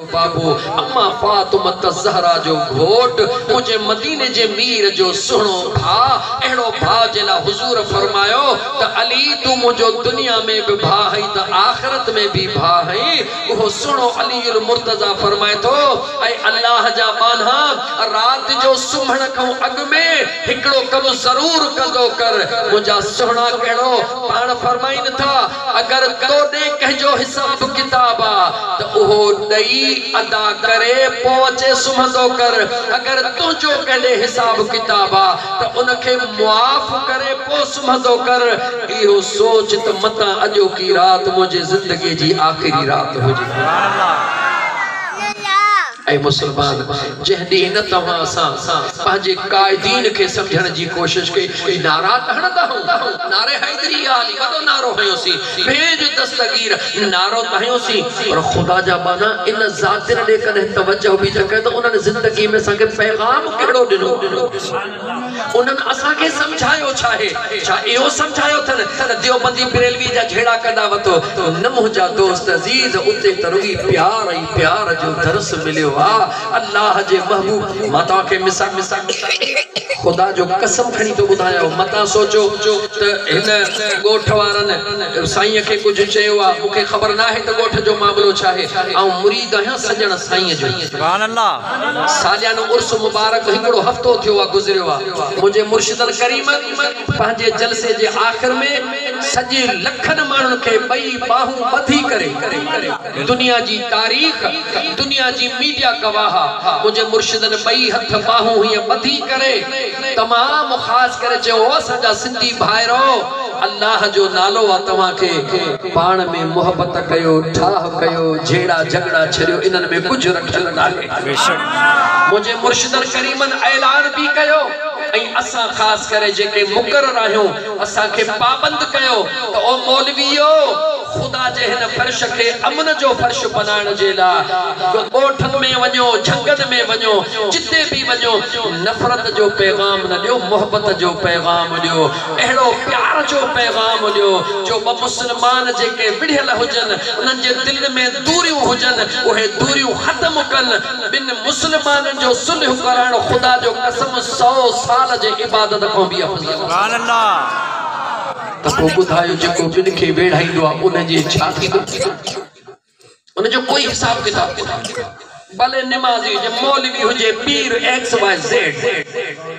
بابو، اما فاطمة الزهرا جو گهوٽ، منهنجي مديني جي مير جو سهڻو ڀاء، اهڙو ڀاء جنهن لاء حضور فرمايو ته علي تون منهنجو دنيا ۾ به ڀاء آهين ته آخرت ۾ به ڀاء آهين، اهو سهڻو علي المرتضيٰ فرمائي ٿو، اي الله جا ٻانها! رات جو سمهڻ کان اڳ ۾ هڪڙو ڪم ضرور ڪندو ڪر، منهنجا سهڻا ڪهڙو؟ پاڻ فرمائين ٿا، اگر تو ڏي ڪنهن جو حساب ڪتاب آ ته اهو ڏئي ادا ڪري پوء اچي سمهندو ڪر، اگر تنهنجو ڪنهن ڏي حساب ڪتاب آ ته ان کي معاف ڪري پوء سمهندو ڪر، اهو سوچ ته متان اڄوڪي رات منهنجي زندگي جي آخري رات هجي. اي مسلمان! جنهن ڏينهن نه توهان اسان پنهنجي قائدين کي سمجهڻ جي ڪوشش ڪئي، نعرا ته هڻندا هئون، نعري حيدري يا علي وڏو نعرو هنيوسين، ڀيڄ دستگير نعرو ته هنيوسين، پر خدا جا ٻانها ان ذاتين ڏي ڪڏهن توجهه به ته ڪيو ته انهن زندگي ۾ اسان کي پيغام ڪهڙو ڏنو؟ انهن اسان کي سمجهايو ڇاهي؟ ڇا اهو سمجهايو اٿن ته ديوبندي بريلوي جا جهيڙا ڪندا وتو؟ نه منهنجا دوست عزيز اتي ته رڳي پيار ئي پيار جو درس مليو آ الله جي محبوب مان توهان کي مثال خدا جو قسم کڻي ٿو ٻڌايانو متان سوچو ته هن ڳوٺ وارن سائينء کي ڪجهه چيو آ مون کي خبر ناهي ته ڳوٺ جو معاملو ڇاهي آئون مريد آهيان سڄڻ سائينء جو. سبحان الله. ساليانو عرس مبارڪ هڪڙو هفتو ٿيو آ گذريو آ منهنجي مرشدن ڪريمن پنهنجي جلسي جي آخر ۾ سڄي لکن ماڻهن کي ٻئي ٻانهون ٻڌي ڪري دنيا جي تاريخ دنيا جي ميڊيا گواهه منهنجي مرشدن ٻئي هٿ ٻانهون هيئن ٻڌي ڪري تمام خاص ڪري چيو او اسان جا سنڌي ڀائرو الله جو نالو آ توهان کي پاڻ ۾ محبت ڪيو ٺاهه ڪيو جهيڙا جهڳڙا ڇڏيو انهن ۾ ڪجهه رکيل ناهي. بيشڪ. منهنجي مرشدن ڪريمن اعلان به ڪيو ۽ اسان خاص ڪري جيڪي مقرر آهيون اسان کي پابند ڪيو ته او مولويو! خدا جي هن فرش کي امن جو فرش بنائڻ جي لاء ڳوٺن ۾ وڃو، جهنگن ۾ وڃو، جتي به وڃو نفرت جو پيغام نه ڏيو، محبت جو پيغام ڏيو، اهڙو پيار جو پيغام ڏيو جو ٻه مسلمان جيڪي وڙهيل هجن انهن جي دلين ۾ دوريون هجن اهي دوريون ختم ڪن، ٻن مسلمانن جو صلح ڪرائڻ خدا جو قسم سئو سال جي عبادت کان به افضل آهي. سبحان الله. ته پوء ٻڌايو جيڪو ٻن کي ويڙهائيندو آهي ان جي ڇا ٿيندو؟ ان جو ڪوئي حساب ڪتاب ڪونهي. ڀلي نمازي هجي، مولوي هجي، پير ايڪس واء زيڊ،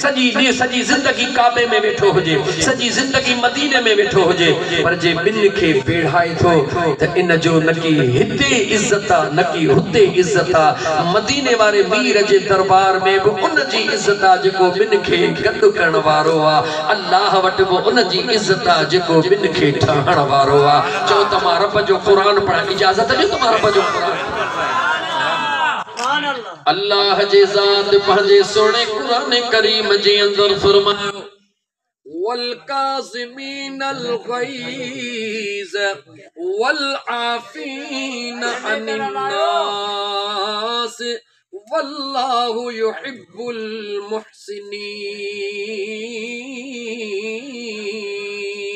سڄي ڏينهن سڄي زندگي ڪعبي ۾ ويٺو هجي، سڄي زندگي مديني ۾ ويٺو هجي، پر جي ٻن کي ويڙهائي ٿو ته ان جو نڪي هتي عزت آ نڪي هتي عزت آ، مديني واري مير جي دربار ۾ به ان جي عزت آ جيڪو ٻن کي گڏ ڪرڻ وارو آ. الله وٽ به ان جي عزت آ جيڪو ٻن کي ٺاهڻ وارو آ. چئو ته مان رب جو قرآن پڙهان اجازت ڏيو ته مان رب جو قرآن پڙهان. الله جي ذات پنهنجي سهڻي قرآن ڪريم جي اندر فرمايو. والڪاظمين الغيظ والعافين عن الناس والله يحب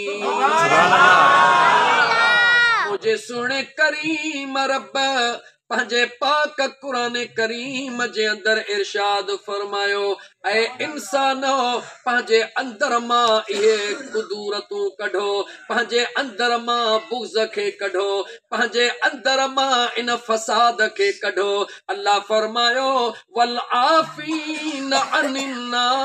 المحسنين. منهنجي سهڻي ڪريم رب پنهنجي پاڪ قرآن ڪريم جي اندر ارشاد فرمايو، اي انسانو! پنهنجي اندر مان اهي ڪدورتون ڪڍو، پنهنجي اندر مان بغض کي ڪڍو، پنهنجي اندر مان ان فساد کي ڪڍو، الله فرمايو، والعافين عن الناس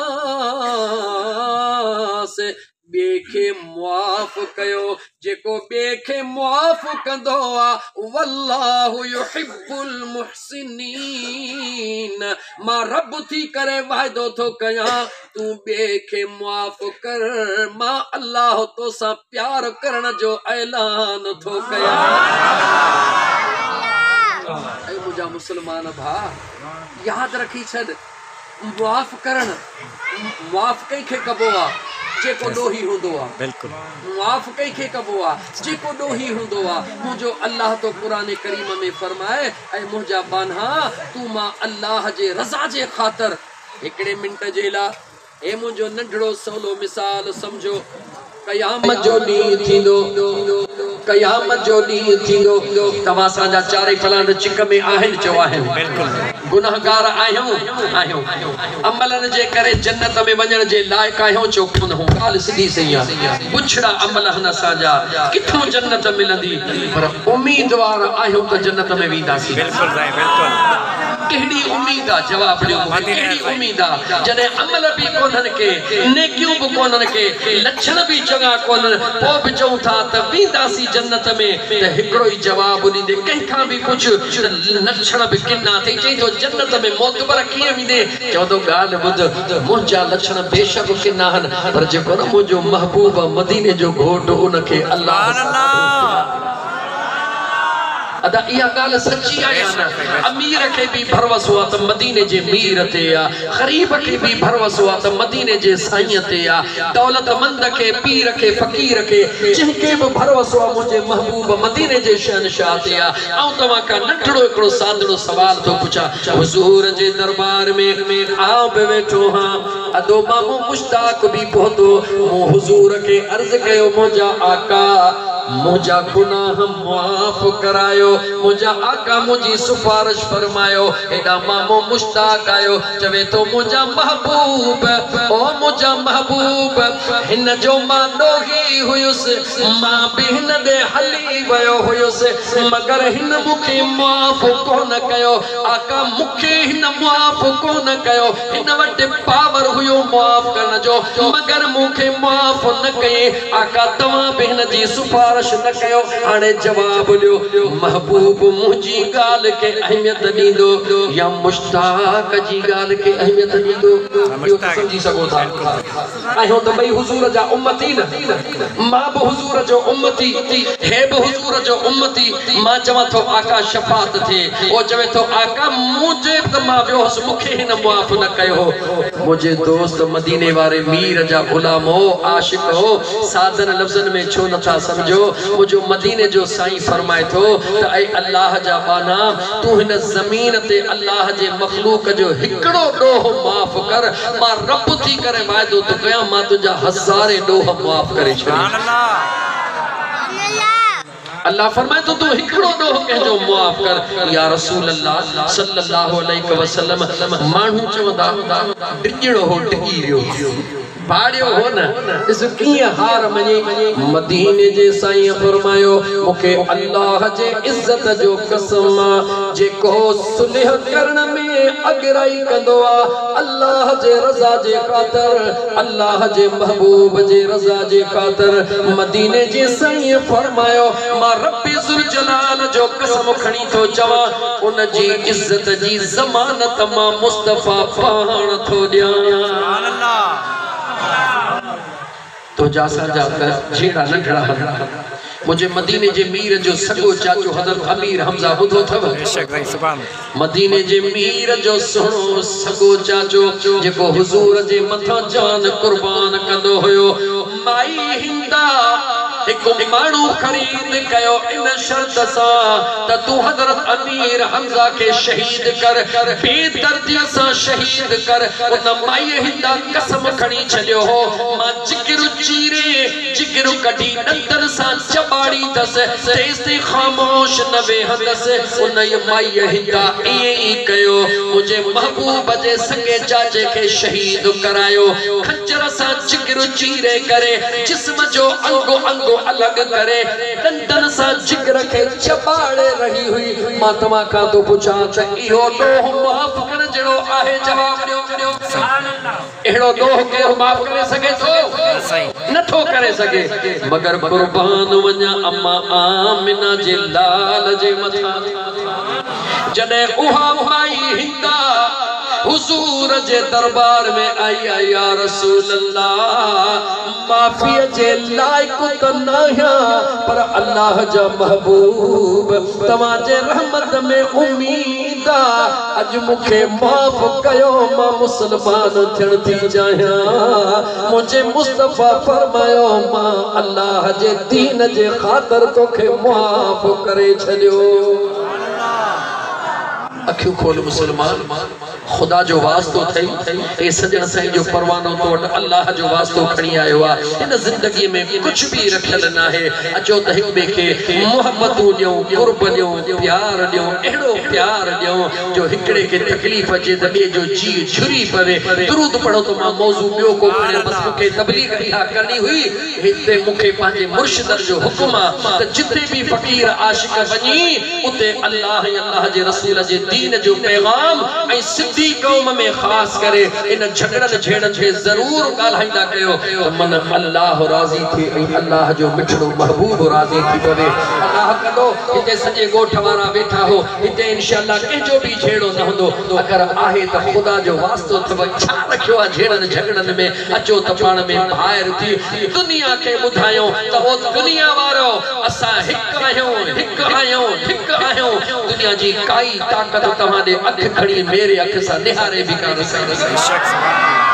ٻئي کي معاف ڪيو، جيڪو ٻئي کي معاف ڪندو آ، والله يحب المحسنين مان رب ٿي ڪري وعدو ٿو ڪيان، تون ٻئي کي معاف ڪر، مان الله توسان پيار ڪرڻ جو اعلان ٿو ڪيان. اي منهنجا مسلمان ڀاء! ياد رکي ڇڏ، معاف ڪرڻ معاف ڪنهن کي ڪبو آ؟ جيڪو ڏوهي هوندو آ. معاف ڪنهن کي ڪبو آ؟ جيڪو ڏوهي هوندو آ. منهنجو الله ٿو قرآن ڪريم ۾ فرمائي، اي منهنجا ٻانها! تون مان الله جي رضا جي خاطر هڪڙي منٽ جي لاء هي منهنجو ننڍڙو سولو مثال سمجهو. قيامت جو ڏينهن ٿيندو، قيامت جو ڏينهن ٿيندو، توهان اسان جا چارئي پلاند چڪ ۾ آهن؟ چئو آهن. گنهگار آهيون؟ آهيون. عملن جي ڪري جنت ۾ وڃڻ جي لائق آهيون؟ چئو ڪونه هون. ڳالهه سڌي سئين آ. بڇڙا عمل هن اسان جا، ڪٿون جنت ملندي؟ پر اميدوار آهيون ته جنت ۾ وينداسين. بلڪل سائين بلڪل. ڪهڙي اميد آ؟ جواب ڏيو مون کي ڪهڙي اميد آ؟ جڏهن عمل به ڪونهن ڪي، نيڪيون به ڪونهن ڪي، لڇڻ به چڱا ڪونهن، پوء به چئون ٿا ته وينداسين جنت ۾ ته هڪڙو ئي جواب ڏيندي ڪنهن کان به پڇ ته لڇڻ به ڪنا اٿئي، چئي ٿو جنت ۾ معتبر ڪيئن ويندين؟ چوندو ڳالهه ٻڌ، منهنجا لڇڻ بيشڪ ڪنا آهن پر جيڪو نه منهنجو محبوب آ مديني جو گهوٽ ان کي الله سبحان سان الله. ڏاڍو پيار. ادا اها ڳالهه سچي آ يا نه؟ امير کي به ڀروسو آ ته مديني جي مير تي آ، غريب کي به ڀروسو آ ته مديني جي سائين تي آ، دولتمند کي، پير کي، فقير کي، جنهن کي به ڀروسو آ منهنجي محبوب مديني جي شهنشاهه تي آ. آئون توهان کان ننڍڙو هڪڙو سادڙو سوال ٿو پڇان، حضور جي درٻار ۾ آئون به ويٺو هان، ادو مامو مشتاق به پهتو، مون حضور کي عرض ڪيو منهنجا آقا! منهنجا گناهه معاف ڪرايو، منهنجا آقا منهنجي سفارش فرمايو. هيڏانهن مامو مشتاق آيو، چوي ٿو منهنجا محبوب، او منهنجا محبوب، هن جو مان ڏوهي هيس، مان به هن ڏي هلي ويو هيس، مگر هن مون کي معاف ڪونه ڪيو، آقا مون کي هن معاف ڪونه ڪيو، هن وٽ پاور هيو معاف ڪرڻ جو، مگر مون کي معاف نه ڪيئين. آقا توهان به هن جي سفارش نه ڪيو. هاڻي جواب ڏيو، محبوب منهنجي ڳالهه کي اهميت ڏيندو يا مشتاق جي ڳالهه کي اهميت ڏيندو؟ اهو ته سمجهي سگهو ٿا. آهيون ته ٻئي حضور جا امتي نه. مان به حضور جو امتي، هي به حضور جو امتي. مان چوان ٿو آقا شفاعت ٿئي، هو چوي ٿو آقا منهنجي به ته مان ويو هوس مون کي هن معاف نه ڪيو هو. منهنجي دوست مديني واري مير جا غلامو، عاشقو، سادن لفظن ۾ ڇو نٿا سمجهو؟ منهنجو مديني جو سائين فرمائي ٿو ته اي الله جا ٻانها! تون هن زمين تي الله جي مخلوق جو هڪڙو ڏوهه معاف ڪر، مان رب ٿي ڪري وعدو ٿو ڪيان مان تنهنجا هزارين ڏوهه معاف ڪري سبحان ڇڏيندس. الله. الله فرمائي ٿو تون هڪڙو ڏوهه ڪنهن جو معاف ڪر يا رسول الله صلي الله عليه وسلم ماڻهو چوندا ڊڄڻو هو ڊڄي ويو ڀاڙيو هو نه ڏس ڪيئن هار مڃي مديني جي سائينء فرمايو مون کي الله جي عزت جو قسم آ جيڪو صلح ڪرڻ ۾ اڳرائي ڪندو آ الله جي رضا جي خاطر الله جي محبوب جي رضا جي خاطر مديني جي سائينء فرمايو، مان رب ذوالجلال جو قسم کڻي ٿو چوان، ان جي عزت جي ضمانت مان مصطفيٰ پاڻ ٿو ڏيان. سبحان الله. تنهنجا اسان جا ته جهيڙا ننڍڙا هن. منهنجي مديني جي مير جو سڳو چاچو حضرت امير حمزه ٻڌو اٿو؟ بيشڪ سائين سبحان. مديني جي مير جو سهڻو سڳو چاچو جيڪو حضور جي مٿان جان قربان ڪندو هيو، مائي هندا هڪ ماڻهو خريد ڪيو ان شرط سان ته تون حضرت امير حمزه کي شهيد ڪر، بي درديء سان شهيد ڪر، ان مائي هندا قسم کڻي ڇڏيو هو، مان جگر چيري جگر ڪڍي ڏندن سان چٻاڙيندس، تيستائين خاموش نه ويهندس. انهيء مائيء هندا ائين ئي ڪيو. منهنجي محبوب جي سڳي چاچي کي شهيد ڪرايو. خنجر سان جگر چيري ڪري، جسم جو انگ انگ الڳ ڪري، ڏندن سان جگر کي چٻاڙي رهي هئي. مان توهان کان ٿو پڇان ته اهو ڏوهه معاف ڪرڻ جهڙو آهي؟ جواب ڏيو. اهڙو ڏوهه ڪير معاف ڪري سگهي ٿو؟ نه ٿو ڪري سگهي. مگر قربان وڃان اما آمنه جي لال جي مٿان. جڏهن اها مائي هندا حضور جي دربار ۾ آئي آ يا رسول الله! معافيء جي لائق ته ناهيان پر الله جا محبوب توهان جي رحمت ۾ اميد آ اڄ مون کي معاف ڪيو مان مسلمان ٿيڻ ٿي چاهيان منهنجي مصطفيٰ فرمايو مان الله جي دين جي خاطر توکي معاف ڪري ڇڏيو. अखियूं खोल मुसलमान, ख़ुदा जो वास्तो अथई। हे सॼण साईं जो परवानो तो वटि अल्लाह जो वास्तो खणी आयो आहे। हिन ज़िंदगीअ में कुझु बि रखियल न आहे। अचो त हिक ॿिए खे मुहबतूं ॾियूं, क़ुर्ब ॾियूं, प्यार ॾियूं, अहिड़ो प्यार ॾियूं जो हिकिड़े खे तकलीफ़ अचे त ॿिए जो जीउ झुरी पवे। दुरूद पढ़ो त मां मौज़ू ॿियो को खणियां, बसि मूंखे तबलीग इहा करणी हुई। हिते मूंखे पंहिंजे मुर्शिदनि जो हुकुम आहे त जिते बि फ़क़ीर आशिक वञी उते अल्लाह ऐं अल्लाह जे रसूल जे दीन जो पैगाम ऐं सिंधी क़ौम में ख़ासि करे इन झगड़नि झेड़नि खे ज़रूरु ॻाल्हाईंदा कयो त मन अल्लाह राज़ी थिए ऐं अल्लाह जो मिठड़ो महबूब राज़ी थी पवे। अल्लाह कंदो हिते सॼे ॻोठ वारा वेठा हो, हिते इंशाअल्लाह कंहिंजो बि झेड़ो न हूंदो। अगरि आहे त ख़ुदा जो वास्तो अथव, छा रखियो आहे झेड़नि झगड़नि में? अचो त पाण में भाइर थी दुनिया खे ॿुधायूं त ओ दुनिया वारो असां हिकु आहियूं, हिकु आहियूं, हिकु आहियूं। दुनिया जी काई ताक़त तव्हां ॾे अखि खणी मेरे अखि सां निहारे बि कान सघंदी।